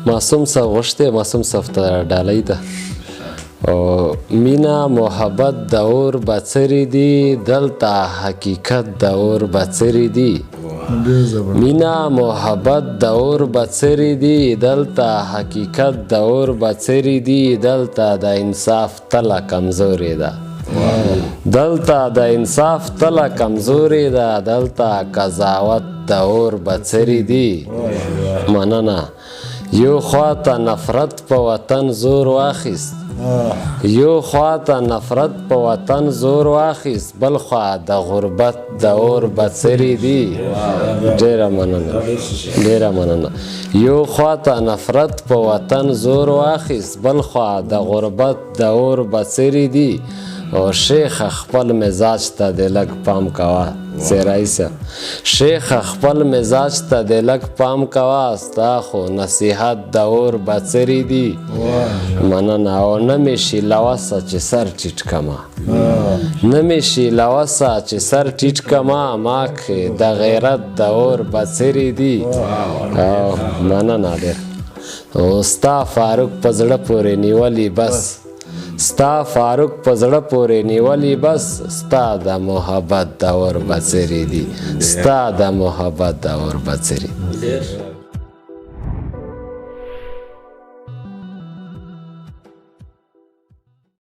معصوم صاحب غوښتې، معصوم صاحب ته ډالۍ ده. او مینا محبت د اور بڅري دي، دلته حقیقت د اور بڅري دي. ډېر زبردست. مینا محبت د اور بڅري دي، دلته حقیقت د اور بڅري دي، دلته د انصاف تله کمزورې ده، دلته د انصاف تله کمزورې ده، دلته قضاوت د اور بڅري دي. مننه. یو خواته نفرت په وطن زور واخیست، یو خواته نفرت په وطن زور واخیست، بل خوا د غربت د اور بڅري دي. ډیره مننه، ډیره مننه. یو خواته نفرت په وطن زور واخیست، بل خوا د غربت د اور بڅري دي. او شیخ، خپل مزاج ته د لږ پام کوه. سیرای صاحب، شیخ، خپل مزاج ته د لږ پام کوه، ستا خو نصیحت د اور بڅري دي. مننه. او نه مې شي له وسه چې سر ټیټ کما، نه مې شي له وسه چې سر ټیټ کما، ما کښې د غیرت د اور بڅري دي. او مننه ډېر. او ستا فاروق په زړه پورې نیولي بس، ستا فاروق په زړه پورې نیولي بس، ستا د محبت د اور بڅري دي، ستا د محبت د اور بڅري. ډېر.